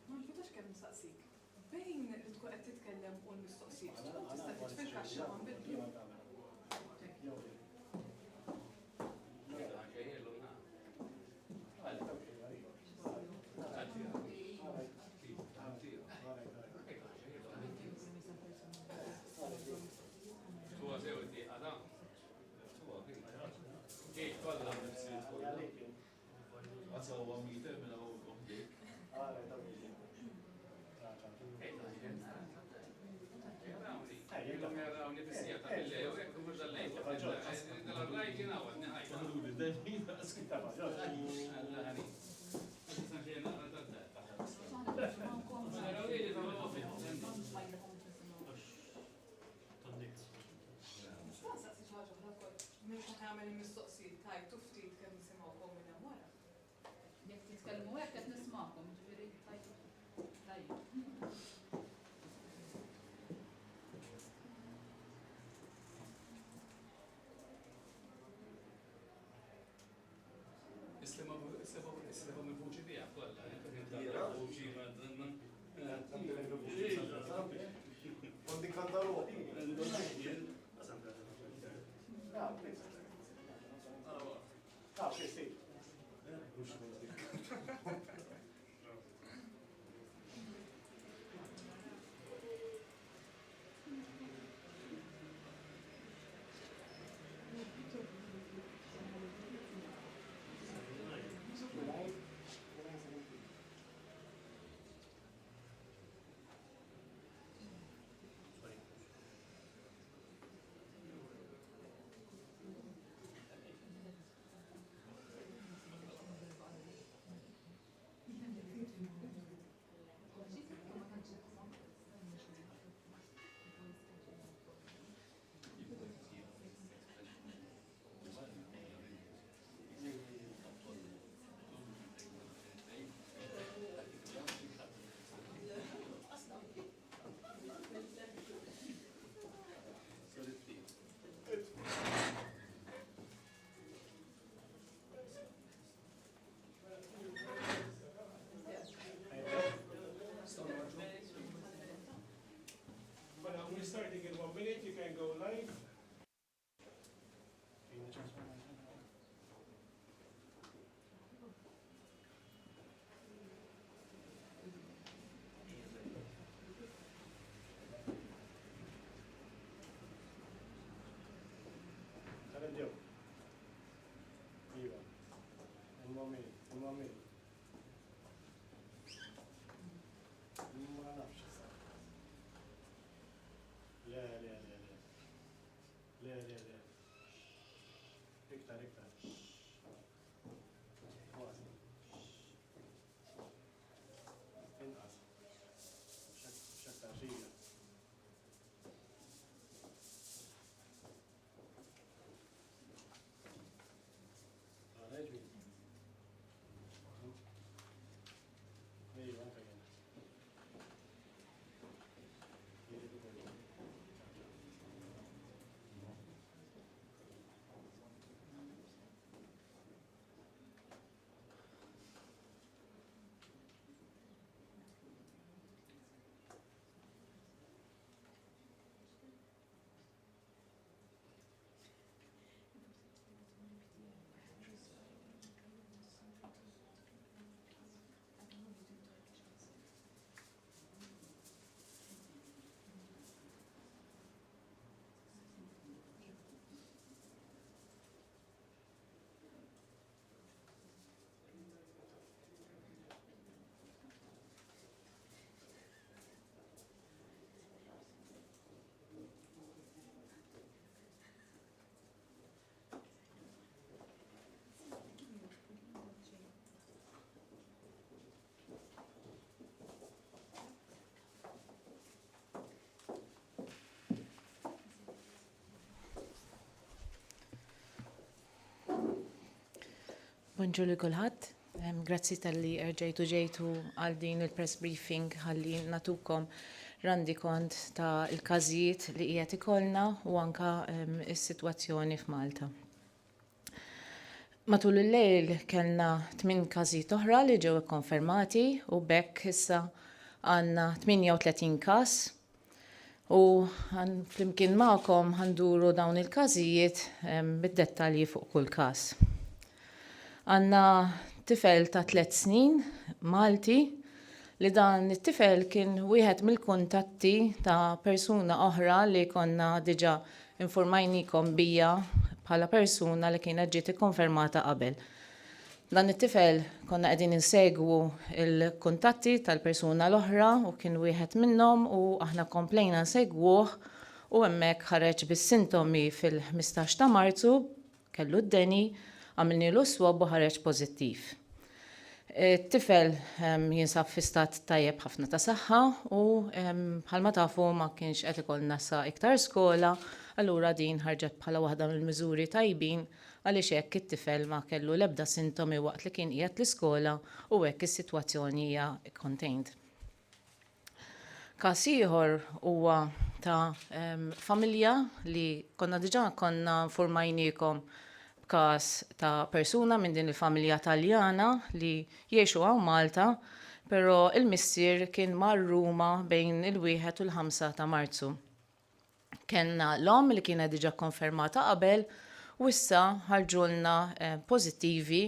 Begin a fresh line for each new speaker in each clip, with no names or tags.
Ma nfutax kemm nsaqsik. Bejn li tkun qed titkellem u l-mistoqsijiet, tkun tista' titfi l-kaxxa ma nbidlu. Nista' nsaqsi xi ħaġa oħra wkoll? Min ħa jagħmel il-mistoqsijiet tgħajtu ftit kemm nisimgħukom minn hemm wara.
Jekk titkellmu hekk qed nismagħkom, jiġifieri tgħajtu tajjeb.
Islima mill-vuċi tiegħek kollha.
Kondi kantaru. Ah, sì, sì. Mela, we're starting in one minute, you can go live. Nibdew. Iva. In one minute, in one minute. Ma nafx issa. Le, le, le, le. Le, le, le. Iktar, iktar. Kważi. Inqas. X'aktar xija.
Bonġu li kulħadd. Grazzi talli erġajtu ġejtu għal din il-press briefing ħalli natukom. randikont ta' l-każijiet li qiegħed ikollna u anka s-sitwazzjoni f'Malta. Matul il-lejl kellna 8 każijiet oħra li ġew ikkonfermati u b'hekk issa għandna 38 każ u flimkien magħkom ħa nduru dawn il-każijiet bid-dettalji fuq kull każ. Għandna tifel ta' 3 snin Malti li dan it-tifel kien wieħed mill-kuntatti ta' persuna oħra li konna diġà informajnikom bija bħala persuna li kienet ġiet ikkonfermata qabel. Dan it-tifel konna qegħdin insegwu l-kuntatti tal-persuna l-oħra u kien wieħed minnhom u aħna komplejna nsegwuh u hemmhekk ħareġ bis-sintomi fil-15 ta' Marzu. Kellu d-deni, għamilnielu swab u ħareġ pożittiv. It-tifel jinsab fi stat tajjeb ħafna ta' saħħa u bħalma tafu ma kienx qed ikollna sa iktar skola, allura din ħarġet bħala waħda mill-miżuri tajbin għaliex hekk it-tifel ma kellu l-ebda sintomi waqt li kien qiegħed l-iskola u hekk is-sitwazzjoni hija contained. Każ ieħor huwa ta' familja li konna diġà konna nfurmajniekom b'każ ta' persuna minn din il-familja Taljana li jgħixu hawn Malta, però il-missier kien mar Ruma bejn il-1 u l-5 ta' Marzu. Kellna l-omm li kienet diġà kkonfermata qabel u issa ħarġulna pożittivi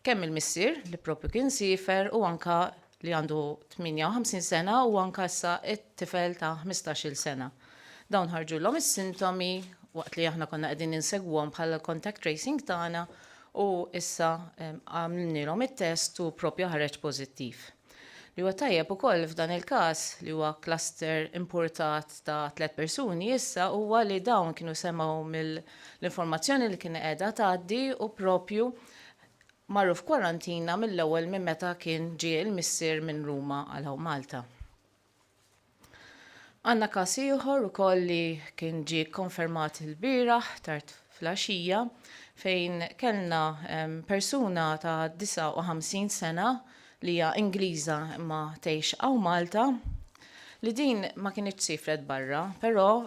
kemm il-missier li propju kien siefer u anka li għandu 58 sena u anka issa t-tifel ta' 15-il sena. Dawn ħarġulhom is-sintomi waqt li aħna konna qegħdin insegwuhom bħala l-contact tracing tagħna u issa għamilnielhom it-test u propju ħareġ pożittiv. Li huwa tajjeb ukoll f'dan il-każ, li huwa cluster importat ta' tlett persuni issa, huwa li dawn kienu semgħu mill-informazzjoni li kien qiegħda tgħaddi u propju marru f'kwarantina mill-ewwel minn meta kien ġie l-missier minn Ruma għal hawn Malta. Għandna każ ieħor ukoll li kien ġie kkonfermat ilbieraħ tard filgħaxija fejn kellna persuna ta' 59 sena li hija Ingliża imma tgħix hawn Malta li din ma kinitx siefret barra, però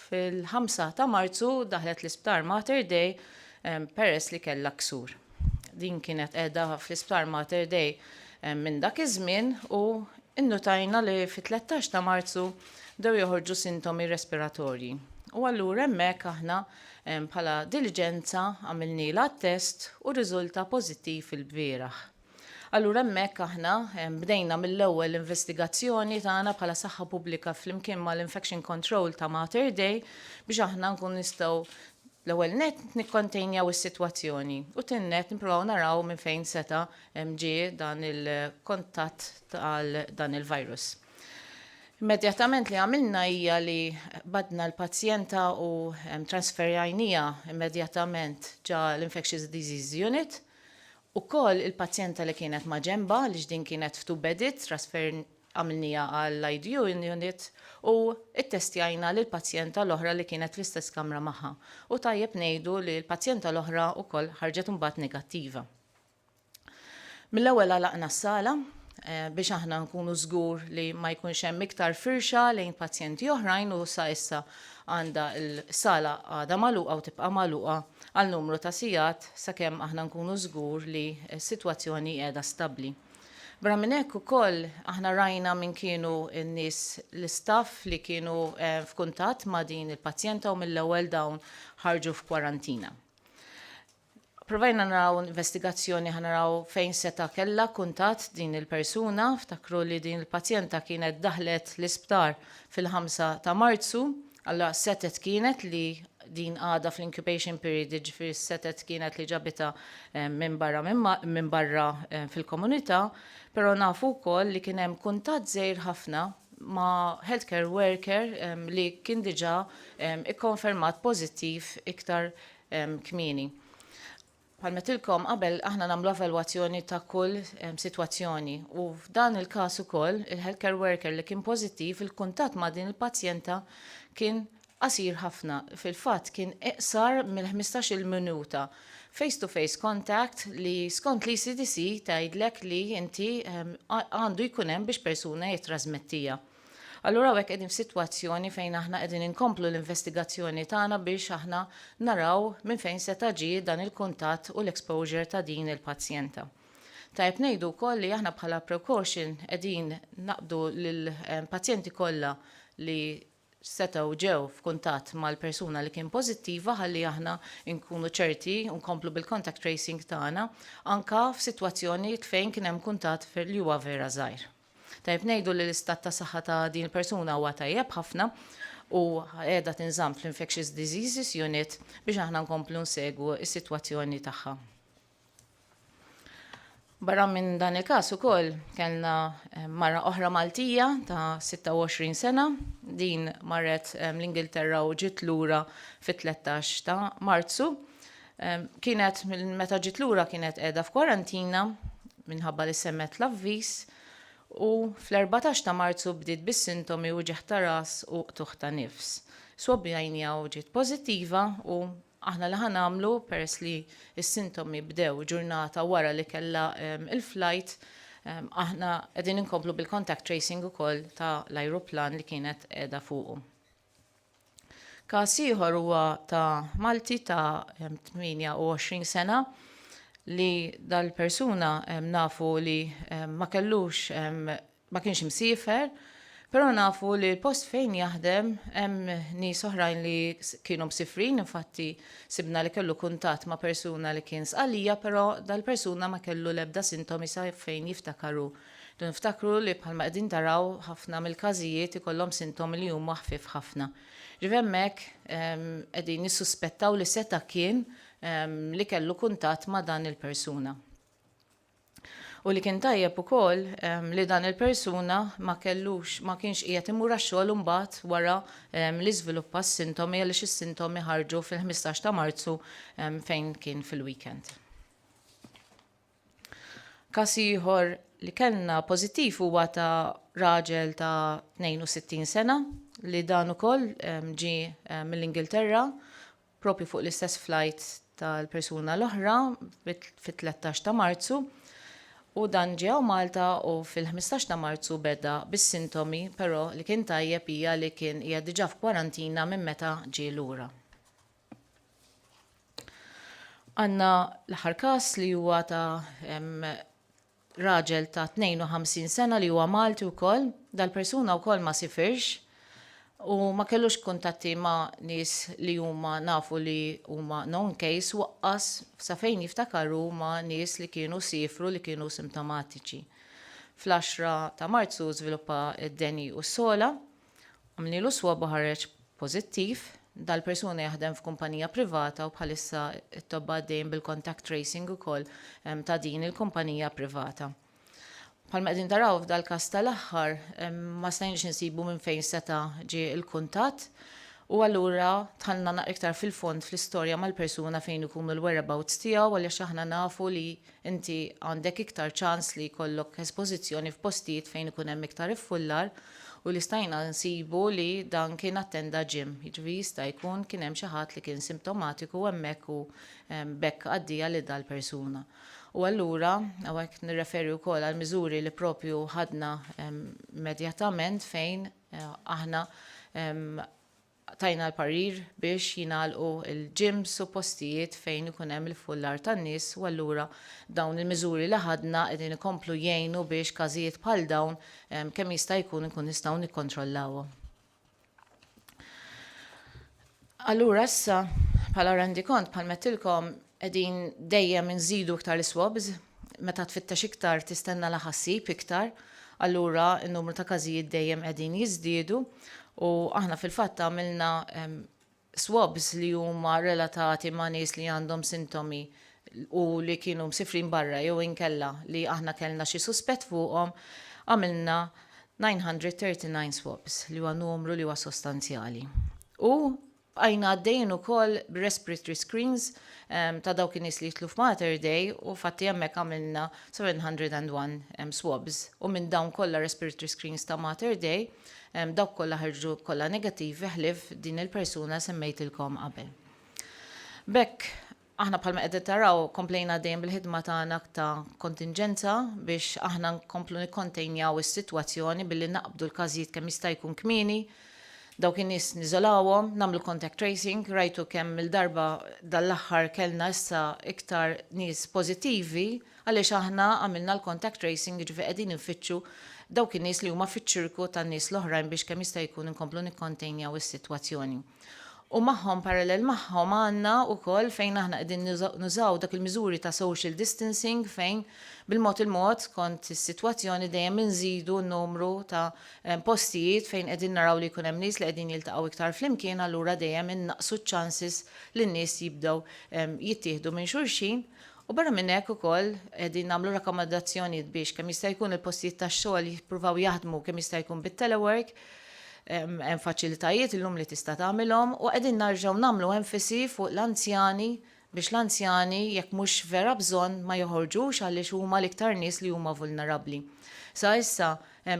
fil-5 ta' Marzu daħlet l-Isptar Mater Dei peress li kellha ksur. Din kienet qiegħda fl-Isptar Mater Dei minn dak iż-żmien u innutajna li fit-13 ta' Marzu bdew joħorġu sintomi respiratorji. U allura hemmhekk aħna bħala diliġenza għamilnielha t-test u rriżulta pożittiv ilbieraħ. Allura hemmhekk aħna bdejna mill-ewwel l-investigazzjoni tagħna bħala saħħa pubblika flimkien mal-Infection Control ta' Mater Dei biex aħna nkun nistgħu l-ewwel nett nikkontejnjaw is-sitwazzjoni u tieni nett nippruvaw naraw minn fejn seta' ġie dan il-kuntatt għal dan il-virus. Immedjatament li għamilna hija li badna l-pazjenta u transferjajniha immedjatament ġa l-Infectious Disease Unit. Ukoll il-pazjenta li kienet maġenbha, għaliex din kienet f'two bedded, trasfer għamilniha għall-IDU unit u ttestjajna lill-pazjenta l-oħra li kienet fl-istess kamra magħha. U tajjeb ngħidu li l-pazjenta l-oħra wkoll ħarġet imbagħad negattiva. Mill-ewwel għalaqna s-sala biex aħna nkunu żgur li ma jkunx hemm iktar firxa lejn pazjenti oħrajn u sa issa għandha l-sala għadha magħluqa u tibqa' magħluqa għal numru ta' sigħat sakemm aħna nkunu żgur li s-sitwazzjoni qiegħda stabbli. Barra minn hekk ukoll aħna rajna min kienu n-nies l-istaff li kienu f'kuntatt ma' din il-pazjenta u mill-ewwel dawn ħarġu f'kwarantina. Provajna naraw investigazzjoni ħa naraw fejn seta' kellha kuntatt din il-persuna. Ftakru li din il-pazjenta kienet daħlet l-isptar fil-5 ta' Marzu, allura setgħet kienet li din għadha fl-incubation period, jiġifieri setgħet kienet li ġabitha minn barra minn barra fil-komunità, però nafu wkoll li kien hemm kuntatt żgħir ħafna ma' healthcare worker li kien diġà ikkonfermat pożittiv iktar kmieni. Bħal metilkom qabel aħna nagħmlu evalwazzjoni ta' kull sitwazzjoni u f'dan il-każ ukoll il-healthcare worker li kien pożittiv il-kuntatt ma' din il-pazjenta kien qasir ħafna. Fil-fatt kien iqsar mill-15-il minuta. Face-to-face contact li skont l-ECDC tgħidlek li inti għandu jkun hemm biex persuna jittrażmettija. Allura hawnhekk qegħdin f'sitwazzjoni fejn aħna qegħdin inkomplu l-investigazzjoni tagħna biex aħna naraw minn fejn seta' ġie dan il-kuntatt u l-exposure ta' din il-pazjenta. Tajjeb ngħidu wkoll li aħna bħala precaution qegħdin naqbdu lill-pazjenti kollha li setgħu ġew f'kuntatt mal-persuna li kien pożittiva ħalli aħna nkunu ċerti u nkomplu bil-contact tracing tagħna anke f'sitwazzjoni fejn kien hemm kuntatt li huwa vera żgħir. Tajjeb ngħidu li l-istat ta' saħħa ta' din il-persuna huwa tajjeb ħafna u qiegħda tinżamm fl-Infectious Diseases Unit biex aħna nkomplu nsegwu s-sitwazzjoni tagħha. Barra minn dan il-każ ukoll kellna eh, mara oħra Maltija ta' 26 sena, din marret eh, l-Ingilterra u ġiet lura fit-13 ta' Marzu. Eh, kienet meta ġiet lura kienet qiegħda f'kwarantina minħabba li semmet l-avviż u fl-14 ta' Marzu bdiet bis-sintomi u ġeħ ta' ras u qtuħ ta' nifs. Swabjajnija u ġiet pożittiva u Aħna li ħa nagħmlu, peress li s-sintomi bdew ġurnata wara li kellha il-flight, aħna qegħdin inkomplu bil-contact tracing ukoll ta' l-ajruplan li kienet qiegħda fuqu. Każ ieħor huwa ta' Malti ta' 28 sena li dal-persuna nafu li ma kellux ma kienx imsiefer, però nafu li l-post fejn jaħdem hemm nies oħrajn li kienu msifrin, infatti sibna li kellu kuntatt ma' persuna li kien Sqallija, però dal-persuna ma kellu l-ebda sintomi sa fejn jiftakar hu. Rridu niftakru li bħalma qegħdin taraw ħafna mill-każijiet ikollhom sintomi li huma ħfief ħafna. Ġifieri hemmhekk qegħdin nissuspettaw li seta' kien li kellu kuntatt ma' dan il-persuna. U li kien tajjeb ukoll li dan il-persuna ma kellux, ma kienx qiegħed imur għax-xogħol imbagħad wara li żviluppa s-sintomi għaliex is-sintomi ħarġu fil-15 ta' Marzu fejn kien fil-weekend. Każ ieħor li kellna pożittiv huwa ta' raġel ta' 62 sena li dan ukoll ġie mill-Ingilterra proprju fuq l-istess flight tal-persuna l-oħra fit-13 ta' Marzu u dan ġie hawn Malta u fil-15 ta' Marzu beda bis-sintomi però li kien tajjeb hija li kien qiegħed diġà f'kwarantina minn meta ġie lura. Għandna l-aħħar każ li huwa ta' raġel ta' 52 sena li huwa Malti wkoll, dal-persuna wkoll ma sifirx u ma kellux kuntatti ma' nies li huma nafu li huma known case u aqqas sa fejn jiftakar hu ma' nies li kienu siefru li kienu simtomatiċi. Fl-10 ta' Marzu żviluppa d-deni u s-sogħla, għamlielu swab u ħareġ pożittiv. Dal-persuna jaħdem f'kumpanija privata u bħalissa t-tobba għaddejjin bil-contact tracing ukoll ta' din il-kumpanija privata. Bħalma qegħdin taraw f'dal-każ tal-aħħar ma stajniex insibu minn fejn seta' ġie l-kuntatt u allura dħalna naqra iktar fil-fond fl-istorja mal-persuna fejn ikunu l-whereabouts tiegħu għaliex aħna nafu li inti għandek iktar ċans li jkollok espożizzjoni f'postijiet fejn ikun hemm iktar iffullar u li stajna nsibu li dan kien attenda gym, jiġifieri jista' jkun kien hemm xi ħadd li kien simptomatiku hemmhekk u b'hekk għaddieha lil dal-persuna. U allura, hawnhekk nirreferi wkoll għall-miżuri li propju ħadna immedjatament fejn aħna Tajna l-parir biex jingħalqu l-gyms u postijiet fejn ikun hemm il-fullar tan-nies u allura dawn il-miżuri li ħadna qegħdin ikomplu jgħinu biex każijiet bħal dawn kemm jista' jkun inkun nistgħu nikkontrollawhom. Allura issa bħala rendikont bħal m'għedtilkom qegħdin dejjem inżidu iktar l-iswabs, meta tfittex iktar tistenna la ħassib iktar, allura n-numru ta' każijiet dejjem qegħdin jiżdiedu u aħna fil-fatt għamilna swabs li huma relatati ma' nies li għandhom sintomi u li kienu msifrin barra jew inkella li aħna kellna xi suspett fuqhom, għamilna 939 swabs li huwa numru li huwa sostanzjali. U Bqajna għaddejjin ukoll b'respiratory screens ta' dawk in-nies li jidħlu f'Mater Dei u fatti hemmhekk għamilna 701 swabs u minn dawn kollha respiratory screens ta' Mater Dei dawk kollha ħarġu kollha negattivi ħlief din il-persuna semmejtilkom qabel. B'hekk. Aħna bħalma qegħdin taraw komplejna dejjem bil-ħidma tagħna ta' kontinġenza biex aħna nkomplu nikkontejnjaw is-sitwazzjoni billi naqbdu l-każijiet kemm jista' jkun kmieni, dawk in-nies niżolawhom, nagħmlu contact tracing, rajtu kemm il-darba dal-aħħar kellna issa iktar nies pożittivi għaliex aħna għamilna l-contact tracing jiġifieri qegħdin infittxu dawk in-nies li huma fiċ-ċirku tan-nies l-oħrajn biex kemm jista' jkun inkomplu nikkontejnjaw is-sitwazzjoni. U magħhom, parallel magħhom għandna wkoll fejn aħna qegħdin nużaw dak il-miżuri ta' social distancing fejn bil-mod il-mod skont is-sitwazzjoni dejjem inżidu n-numru ta' postijiet fejn qegħdin naraw li jkun hemm nies li qegħdin jiltaqgħu iktar flimkien allura dejjem innaqqsu ċ-chances li n-nies jibdew jittieħdu minn xulxin. U barra minn hekk ukoll qegħdin nagħmlu rakkomandazzjonijiet biex kemm jista' jkun il-postijiet tax-xogħol jippruvaw jaħdmu kemm jista' jkun bit-telework. Hemm faċilitajiet illum li tista' tagħmilhom u qegħdin narġgħu nagħmlu enfasi fuq l-anzjani biex l-anzjani jekk mhux vera bżonn ma joħorġux għaliex huma l-iktar nies li huma vulnerabbli. Sa issa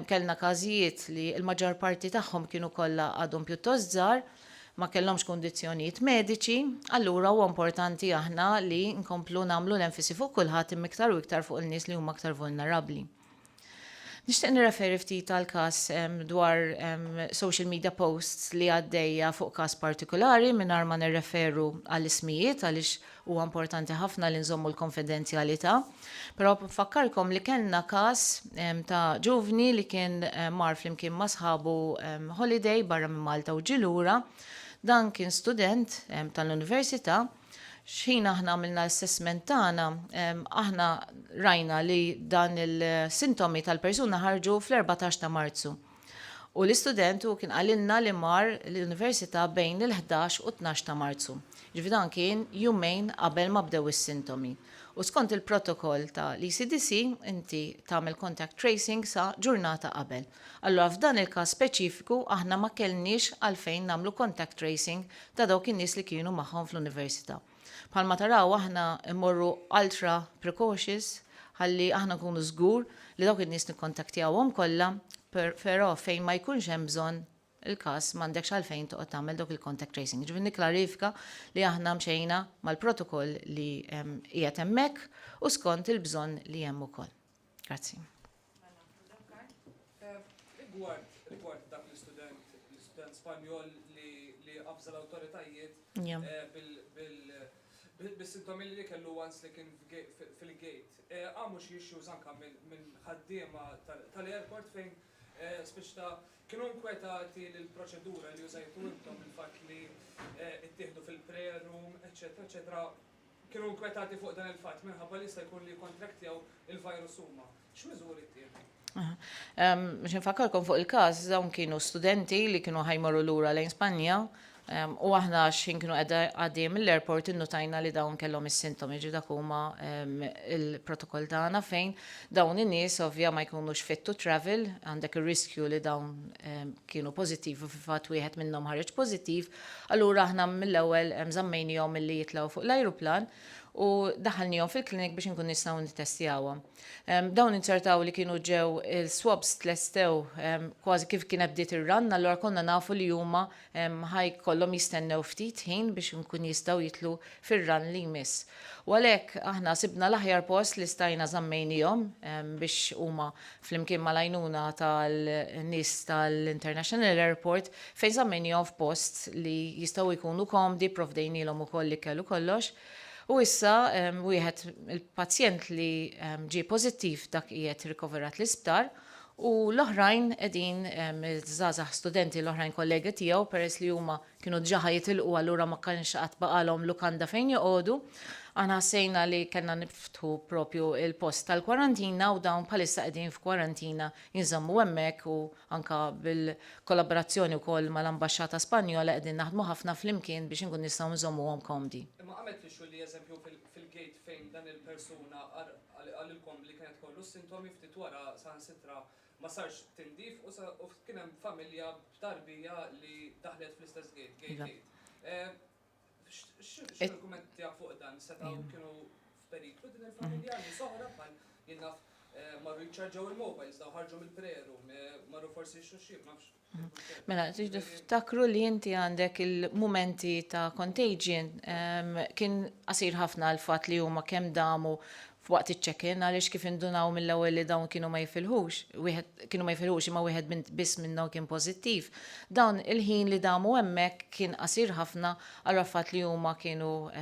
kellna każijiet li l-maġġor parti tagħhom kienu kollha għadhom pjuttost żgħar, ma kellhomx kundizzjonijiet mediċi, allura huwa importanti aħna li nkomplu nagħmlu l-enfasi fuq kulħadd imma iktar u iktar fuq il-nies li huma aktar vulnerabbli. Nixtieq nirreferi ftit għal każ dwar social media posts li għaddejja fuq każ partikulari mingħajr ma nirreferu għall ismijiet għaliex huwa importanti ħafna li nżommu l-konfidenzjalità. Però nfakkarkom li kellna każ ta' ġuvni li kien mar flimkien ma' sħabu holiday barra minn Malta u ġie lura. Dan kien student tal-università. X'ħin aħna għamilna l-assessment tagħna, aħna rajna li dan il-sintomi tal-persuna ħarġu fl-14 ta' Marzu. U l-istudent hu kien qalilna li mar l-università bejn il-11 u 12 ta' Marzu. Ġifieri dan kien jumejn qabel ma bdew is-sintomi. U skont il-protokoll ta' l-ECDC inti tagħmel contact tracing sa ġurnata qabel. Allura f'dan il-każ speċifiku aħna ma kellniex għalfejn nagħmlu contact tracing ta' dawk in-nies li kienu magħhom fl-università. Bħalma taraw aħna mmorru ultra precautious ħalli aħna nkunu żgur li dawk in-nies nikkontaktjawhom kollha, però fejn ma jkunx hemm bżonn il-każ m'għandekx għalfejn toqgħod tagħmel dawk il-contact tracing. Ġifieri nikklarifika li aħna mxejna mal-protokoll li qiegħed hemmhekk u skont il-bżonn li hemm ukoll. Grazzi.
Rigward rigward dak l-istudent l-istudent Spanjol li li avża l-awtoritajiet bil bil bis-sintomi li kellu once li kien fil-gate. Qamu xi issues anke minn ħaddiema tal-airport fejn spiċċa ta' kienu nkwetati li l-proċedura li użajtu intom il-fatt li ttieħdu fil-prayer room, eċċetera, eċċetera, Kienu nkwetati fuq dan il-fatt minħabba li jista' jkun li jikkontraktjaw il-virus huma. X'miżuri ttieħdu?
Biex infakkarkom fuq il-każ, dawn kienu studenti li kienu ħa jmorru lura lejn Spanja u aħna x'ħin kienu għaddejjin mill-airport innutajna li dawn kellhom is-sintomi, ġifieri dak huma il-protokoll tagħna fejn dawn in-nies ovvja ma jkunux fit to travel, għandek ir-riskju li dawn kienu pożittivi u fil-fatt wieħed minnhom ħareġ pożittiv, Allura aħna mill-ewwel żammejnihom milli jitlgħu fuq l-ajruplan u daħħalnihom fil-klinik biex inkunu nistgħu nittestjawhom. Dawn inzertaw li kienu ġew il-swabs tlestew kważi kif kienet bdiet ir-run, allura konna nafu li huma ħa jkollhom jistennew ftit ħin biex inkun jistgħu jidħlu fir-run li jmiss. U għalhekk aħna sibna l-aħjar post li stajna żammejnihom biex huma flimkien mal-għajnuna tal-nies tal-International Airport fejn żammejnihom f'post li jistgħu jkunu komdi, provdejnielhom ukoll l-ikel u kollox. U issa wieħed il-pazjent li ġie pożittiv dak qiegħed rikoverat l-isptar u l-oħrajn qegħdin iż-żgħażagħ studenti l-oħrajn kollegi tiegħu peress li huma Kienu diġà ħa jitilqu allura ma kienx għad baqgħalhom lukanda fejn joqogħdu. Aħna ħassejna li kellna niftħu propju il-post tal-kwarantina u dawn bħalissa qegħdin f'kwarantina jinżammu hemmhekk u anke bil-kollaborazzjoni wkoll mal-Ambaxxata Spanjola qegħdin naħdmu ħafna flimkien biex inkunu nistgħu nżommuhom komdi.
Imma qamet l-issue li eżempju fil-gate fejn dan il-persuna qalilkom li kienet kollu s-sintomi ftit wara saħansitra Ma sarx tindif u u kien hemm familja b'tarbija li daħlet fl-istess gate, gate 8. X'inhu l-kumment tiegħek fuq dan? Setgħu kienu f'periklu din il-familja, nies oħra bħal jien naf. Marru jiċċarġjaw il-mobiles, daw ħarġu mill-prayer room, marru forsi jixtru xi, ma nafx.
Mela, tridu tiftakru li inti għandek il-mumenti ta' contagion kien qasir ħafna l-fatt li huma kemm damu f'waqt iċ-check-in għaliex kif indunaw mill-ewwel li dawn kienu ma jifilħux, wieħed kienu ma jifilħux imma wieħed biss minnhom kien pożittiv. Dawn il-ħin li damu hemmhekk kien qasir ħafna allura fatt li huma kienu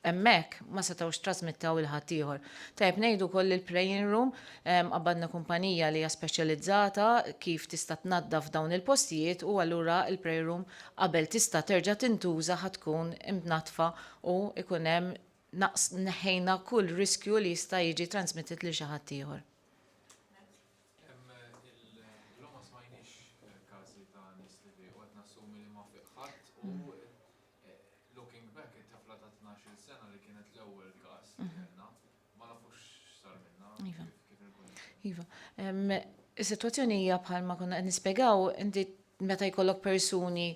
hemmhekk ma setgħux trasmittaw 'il ħaddieħor. Tajjeb ngħidu wkoll li l-praying room qabbadna kumpanija li hija speċjalizzata kif tista' tnaddaf dawn il-postijiet u allura l-prayer room qabel tista' terġa' tintuża ħa tkun imnaddfa u jkun hemm naqs neħħejna kull riskju li jista' jiġi transmitted lil xi ħaddieħor.
Illum ma smajniex każi ta' nies li fiequ, qed nassumi li ma fieq ħadd u Looking back, it-tifla ta' 12-il sena li kienet l-ewwel każ li kellna, ma nafux x'sar minnha, kif il-kundizzjoni.
Iva. Is-sitwazzjoni hija bħalma konna qed nispjegaw, inti meta jkollok persuni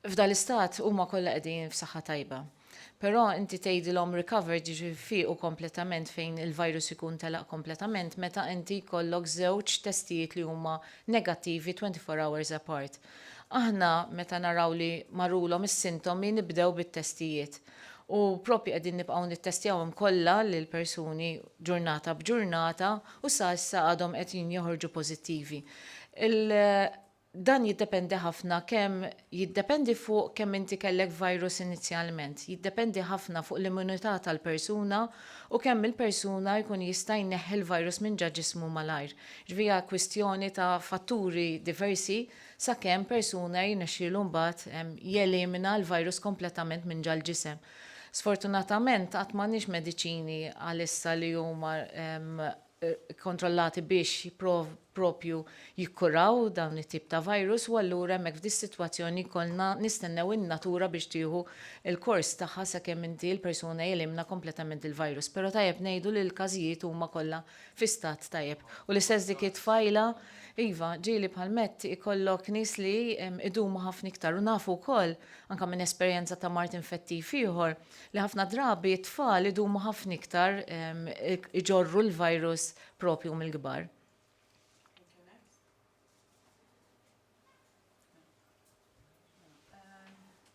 f'dal-istat huma kollha qegħdin f'saħħa tajba. Però inti tgħidilhom recovered jiġifieri fiequ kompletament fejn il-virus ikun telaq kompletament meta inti jkollok żewġ testijiet li huma negattivi 24 hours apart. Aħna meta naraw li marulhom is-sintomi nibdew bit-testijiet. U propju qegħdin nibqgħu nittestjawhom kollha lill-persuni ġurnata b'ġurnata u sa issa għadhom qegħdin joħorġu pożittivi. Il dan jiddependi ħafna kemm jiddependi fuq kemm inti kellek virus inizjalment, jiddependi ħafna fuq l-immunità tal-persuna u kemm il-persuna jkun jista' jneħħi l-virus minn ġa ġismu malajr. Ġifieri hija kwistjoni ta' fatturi diversi sakemm persuna jirnexxielu mbagħad jelimina l-virus kompletament minn ġal-ġisem. Sfortunatament għad m'għandniex mediċini għalissa li huma kontrollati biex propju jikkuraw dawn it-tip ta' virus u allura hemmhekk f'dis-sitwazzjoni jkollna nistennew in-natura biex tieħu l-kors tagħha sakemm inti l-persuna jelimna kompletament il-virus. Però tajjeb ngħidu li l-każijiet huma kollha fi stat tajjeb. U l-istess dik it-tfajla, iva, ġieli bħal m'għedt ikollok nies li idumu ħafna iktar u nafu wkoll, anke minn esperjenza ta' mard infettiv ieħor, li ħafna drabi t-tfal idumu ħafna iktar iġorru l-virus propju mill-kbar.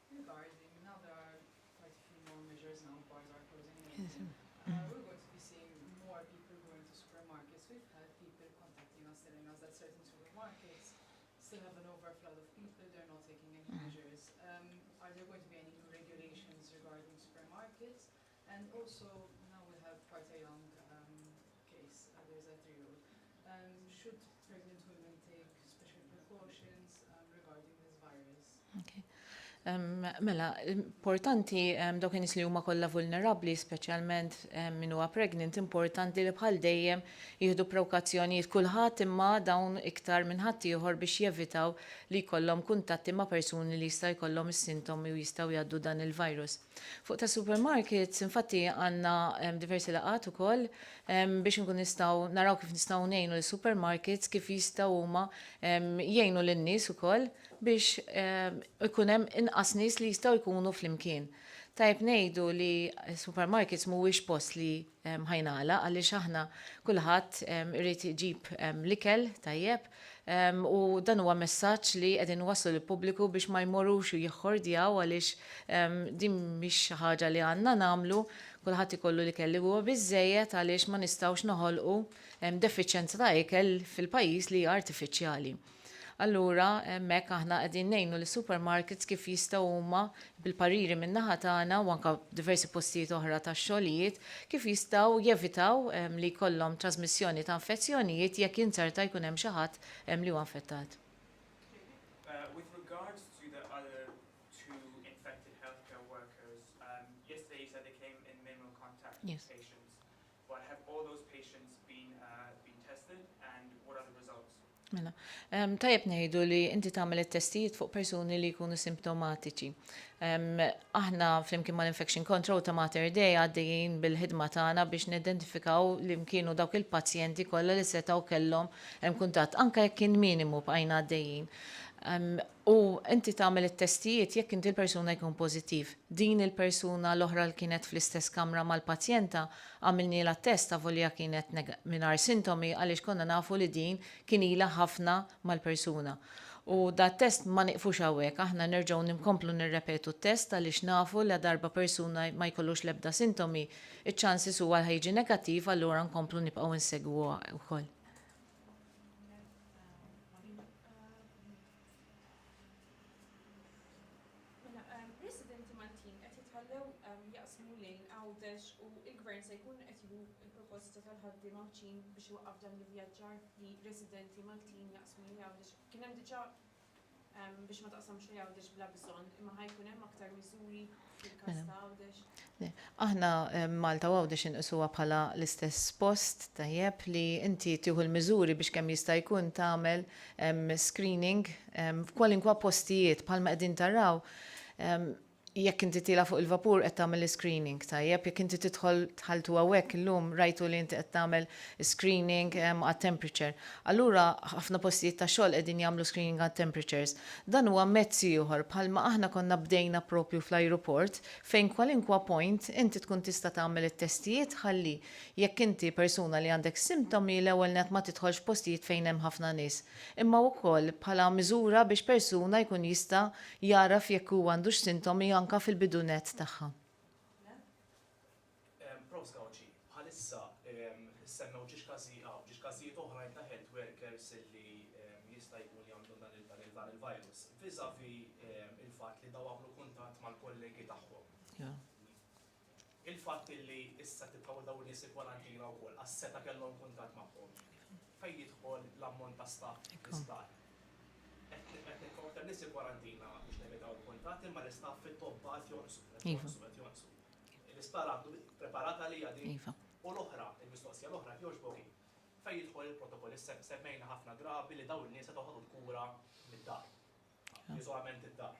Regarding, now there are quite a few more measures now, bars are closing and everything. We're going to be seeing more people going to supermarkets. We've had people contacting us telling us that certain supermarkets still have an overflow of people, they're not taking any measures. Are there going to be any new regulations regarding supermarkets? And also, now we have quite a young case, there's a 3-year-old. Should pregnant women take special precautions regarding this virus?
Okay. Mela, importanti dawk in-nies li huma kollha vulnerabbli, speċjalment min huwa pregnant, importanti li bħal dejjem jieħdu prewkazzjonijiet kulħadd imma dawn iktar minn ħaddieħor biex jevitaw li jkollhom kuntatti ma' persuni li jista' jkollhom is-sintomi u jistgħu jgħaddu dan il-virus. Fuq ta' supermarkets, infatti għandna diversi laqgħat ukoll biex inkunu nistgħu naraw kif nistgħu ngħinu lis-supermarkets kif jistgħu huma jgħinu lin-nies ukoll biex ikun hemm inqas nies li jistgħu jkunu flimkien. Tajjeb ngħidu li supermarkets mhuwiex post li ħa jingħalaq għaliex aħna kulħadd irid iġib l-ikel tajjeb u dan huwa messaġġ li qegħdin nwasslu lill-pubbliku biex ma jmorrux u jiħħordjaw għaliex din mhix xi ħaġa li għandna nagħmlu, kulħadd ikollu l-ikel li huwa biżżejjed għaliex ma nistgħux noħolqu defiċjenza ta' ikel fil-pajjiż li hija artifiċjali. Allura hemmhekk aħna qegħdin ngħinu lis-supermarkets kif jistgħu huma bil-pariri min-naħa tagħna u anke diversi postijiet oħra tax-xogħlijiet kif jistgħu jevitaw li jkollhom trasmissjoni ta' infezzjonijiet jekk jinzerta jkun hemm xi ħadd li huwa infettat.
With regards to the other two infected healthcare workers, yesterday you said they came in minimal contact with patients. But have all those patients been been tested and what are the results?
Mela, tajjeb ngħidu li inti tagħmel it-testijiet fuq persuni li jkunu simptomatiċi. Aħna flimkien mal-Infection Control ta' Mater Dei għaddejjin bil-ħidma tagħna biex nidentifikaw li kienu dawk il-pazjenti kollha li setgħu kellhom kuntatt, anke jekk kien minimu bqajna għaddejjin. U inti tagħmel it-testijiet jekk inti l-persuna jkun pożittiv. Din il-persuna l-oħra li kienet fl-istess kamra mal-pazjenta għamilnielha t-test avolja kienet mingħajr sintomi għaliex konna nafu li din kien ilha ħafna mal-persuna. U da test ma niqfux hawnhekk, aħna nerġgħu nkomplu nirrepetu t-test għaliex nafu la darba persuna ma jkollux l-ebda sintomi, iċ-chances huwa li ħa jiġi negattiv allura nkomplu nibqgħu nsegwuha wkoll.
Mela, residenti Maltin qed jitħallew jaqsmu lejn Għawdex u l-Gvern se jkun qed jieħu l-proposta tal-ħaddiema Għawdxin biex iwaqqaf dan l-ivvjaġġar li residenti Maltin jaqsmu lejn Għawdex. Kien hemm diġà biex ma taqsamx lejn Għawdex bla bżonn, imma ħa jkun hemm aktar miżuri fil-każ
Mela.
ta' Għawdex.
Le, aħna Malta u Għawdex inqisuha bħala l-istess post, tajjeb, li inti tieħu l-miżuri biex kemm jista' jkun tagħmel screening f'kwalinkwa postijiet bħalma qegħdin taraw jekk inti tiela' fuq il-vapur qed tagħmel l-screening, tajjeb, jekk inti tidħol dħaltu hawnhekk illum rajtu li inti qed tagħmel screening għat-temperature. Allura ħafna postijiet ta' xogħol qegħdin jagħmlu screening għat-temperatures. Dan huwa mezz ieħor bħalma aħna konna bdejna propju fl-ajruport fejn kwalinkwa point inti tkun tista' tagħmel it-testijiet ħalli jekk inti persuna li għandek sintomi l-ewwel nett ma tidħolx f'postijiet fejn hemm ħafna nies imma wkoll bħala miżura biex persuna jkun jista' jagħraf jekk hu għandux sintomi anke fil-bidu nett tagħha.
Profs Gauci, bħalissa ssemmew ġiex każi hawn, ġiex każijiet oħrajn ta' health workers li jista' jkun li għandhom dan il-virus, vis-à-vis il-fatt li dawn għamlu kuntatt mal-kollegi tagħhom. Il-fatt li issa titfgħu dawn in-nies in kwarantina wkoll għax seta' kellhom kuntatt magħhom, fejn jidħol l-ammont ta' staff fl-isptar? Qed nitfgħu aktar nies in kwarantina biex nevitaw il-kuntatt imma l-istaff fit-tobba qed jonqsu, qed jonqsu, qed jonqsu. L-isptar għandu preparat għaliha din? U l-oħra, il-mistoqsija l-oħra jogħġbok hi, fejn jidħol il-protokoll? Issa semmejna ħafna drabi li dawn in-nies setgħu ħadu l-kura mid-dar, iżolament id-dar.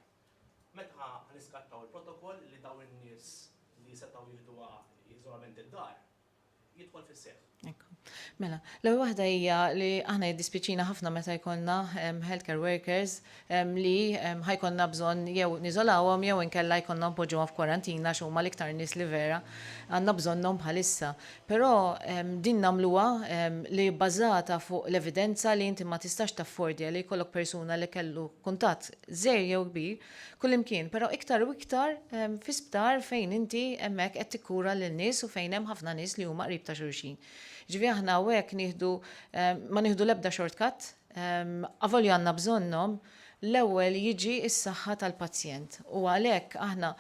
Meta ħa niskattaw il-protokoll li dawn in-nies li setgħu jieħduha iżolament id-dar jidħol fis-seħħ?
Ekku. Mela, l-ewwel waħda hija li aħna jiddispjaċina ħafna meta jkollna healthcare workers li ħa jkollna bżonn jew niżolawhom jew inkella jkollna npoġġuhom f'kwarantina għax huma l-iktar nies li vera għandna bżonnhom bħalissa. Però din nagħmluha li bbażata fuq l-evidenza li inti ma tistax taffordja li jkollok persuna li kellu kuntatt żgħir jew kbir, kullimkien, però iktar u iktar fi sptar fejn inti hemmhekk qed tikkura lin-nies u fejn hemm ħafna nies li huma qrib ta' xulxin. Jiġifieri aħna hawnhekk nieħdu ma nieħdu l-ebda shortcut, avolja għandna bżonnhom, l-ewwel jiġi s-saħħa tal-pazjent u għalhekk aħna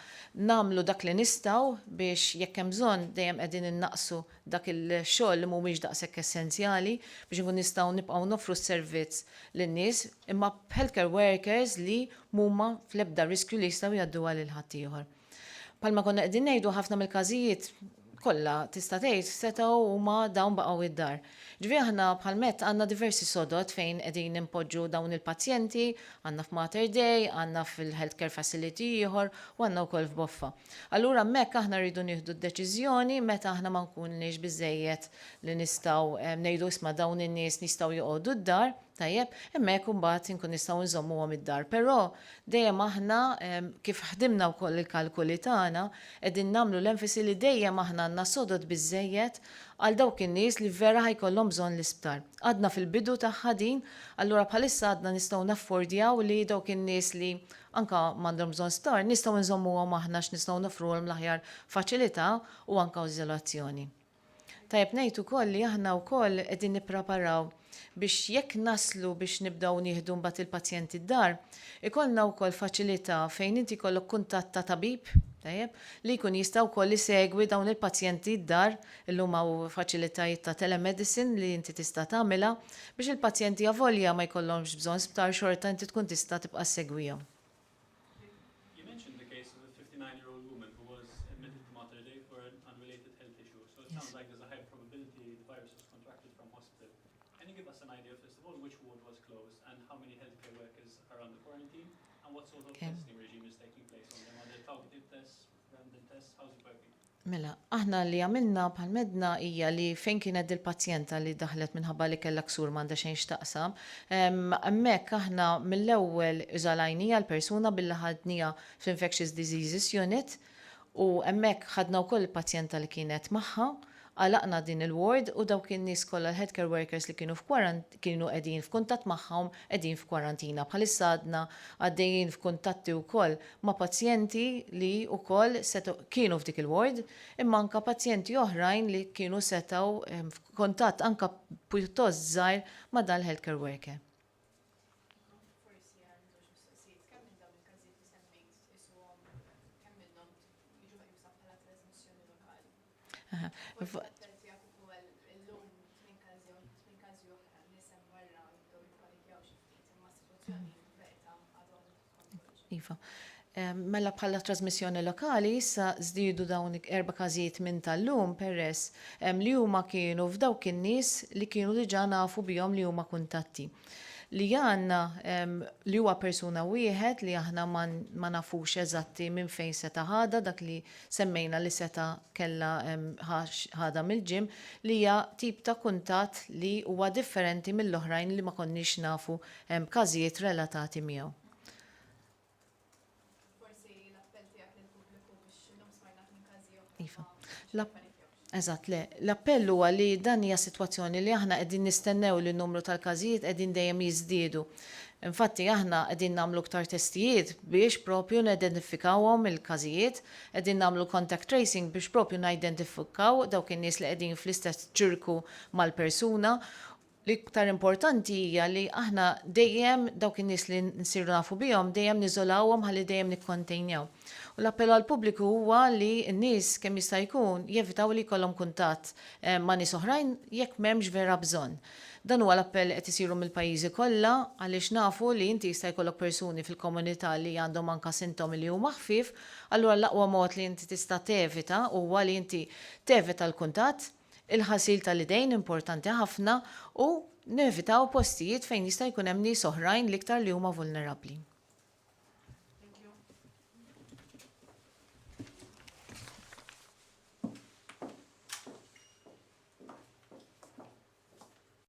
nagħmlu dak li nistgħu biex jekk hemm bżonn dejjem qegħdin innaqqsu dak il-xogħol li mhumiex daqshekk essenzjali biex inkunu nistgħu nibqgħu noffru s-servizz lin-nies imma b'healthcare workers li m'huma fl-ebda riskju li jistgħu jgħadduha lil ħaddieħor. Bħalma konna qegħdin ngħidu ħafna mill-każijiet kollha tista' tgħid setgħu huma dawn baqgħu id-dar. Ġifieri aħna bħal m'għedt għandna diversi sodod fejn qegħdin inpoġġu dawn il-pazjenti, għandna f'Mater Dei, għandna fil-healthcare facility ieħor u għandna wkoll f'Boffa. Allura hemmhekk aħna rridu nieħdu d-deċiżjoni meta aħna ma nkunniex biżżejjed li nistgħu ngħidu isma' dawn in-nies jistgħu joqogħdu d-dar, tajjeb, hemmhekk imbagħad inkun nistgħu nżommuhom id-dar. Però dejjem aħna kif ħdimna wkoll il-kalkuli tagħna qegħdin nagħmlu l-enfasi li dejjem aħna għandna sodod biżżejjed għal dawk in-nies li vera ħa jkollhom bżonn l-isptar. Għadna fil-bidu tagħha din, allura bħalissa għadna nistgħu naffordjaw li dawk in-nies li Anke m'għandhom bżonn sptar, nistgħu nżommuhom aħna għax nistgħu noffrulhom l-aħjar faċilità u anke iżolazzjoni. Tajjeb ngħid ukoll li aħna wkoll qegħdin nippreparaw biex jekk naslu biex nibdew nieħdu mbagħad il-pazjenti d-dar, ikollna wkoll faċilità fejn inti jkollok kuntatt ta' tabib, tajjeb, li jkun jista' wkoll isegwi dawn il-pazjenti d-dar, illum hawn faċilitajiet ta' telemedicine li inti tista' tagħmilha, Biex il-pazjenti avolja ma jkollhomx bżonn sptar xorta inti tkun tista' tibqa' ssegwihom.
You mentioned the case of a 59 year old woman who was admitted to Mater Dei for an unrelated health issue. So it sounds like there's a high probability the virus was contracted from hospital. Can you give us an idea, first of all, which ward was closed and how many healthcare workers are under quarantine and what sort of testing regime is taking place on them? Are there targeted tests, random tests? How's it working?
Mela, aħna li għamilna bħal m'għedna hija li fejn kienet dil-pazjenta li daħlet minħabba li kellha ksur m'għandha xejn x'taqsam, hemmhekk aħna mill-ewwel iżolajniha l-persuna billi ħadniha fl-Infectious Diseases Unit u hemmhekk ħadna wkoll il-pazjenta li kienet magħha Għalaqna din il-ward u dawk in-nies kollha l-healthcare workers li kienu kienu qegħdin f'kuntatt magħhom qegħdin f'kwarantina. Bħalissa għadna għaddejjin f'kuntatti wkoll ma' pazjenti li wkoll setgħu kienu f'dik il-ward imma anke pazjenti oħrajn li kienu setgħu f'kuntatt anke pjuttost żgħir ma' dan l-healthcare worker.
Forsi għal żewġ mistoqsijiet, kemm minn dawn il-każijiet li semmejt tqisuhom kemm minnhom jiġu meqjusa bħala trasmissjoni lokali? Forsi l-appell tiegħek ukoll illum tmien każi tmien każi oħra nies hemm barra jibdew jippanikjaw xi ftit imma s-sitwazzjoni fil-verità għadha taħt kontroll.
Iva. Mela bħala trasmissjoni lokali issa żdiedu dawn erba' każijiet minn tal-lum peress li huma kienu f'dawk in-nies li kienu diġà nafu bihom li huma kuntatti. Li għandna li huwa persuna wieħed li aħna ma nafux eżatti minn fejn seta' ħadha dak li semmejna li seta' kellha ħadha mill-gym li hija tip ta' kuntatt li huwa differenti mill-oħrajn li ma konniex nafu każijiet relatati miegħu.
Forsi l-appell tiegħek lill-pubbliku biex illum smajna minn każi oħra.
Iva. Eżatt, le. L-appell huwa li dan hija sitwazzjoni li aħna qegħdin nistennew li n-numru tal-każijiet qegħdin dejjem jiżdiedu. Infatti aħna qegħdin nagħmlu iktar testijiet biex propju nidentifikawhom il-każijiet, qegħdin nagħmlu contact tracing biex propju nidentifikaw dawk in-nies li qegħdin fl-istess ċirku mal-persuna. L-iktar importanti hija li aħna dejjem dawk in-nies li nsiru nafu bihom dejjem niżolawhom ħalli dejjem nikkontejnjaw. U l-appell għall-pubbliku huwa li n-nies kemm jista' jkun jevitaw li jkollhom kuntatt ma' nies oħrajn jekk m'hemmx vera bżonn. Dan huwa l-appell li qed isiru mill-pajjiżi kollha għaliex nafu li inti jista' jkollok persuni fil-komunità li għandhom anke sintomi li huma ħfief, allura l-aqwa mod li inti tista' tevita huwa li inti tevita l-kuntatt, Il-ħasil tal-idejn importanti ħafna u nevitaw postijiet fejn jista' jkun hemm nies oħrajn l-iktar li huma vulnerabbli.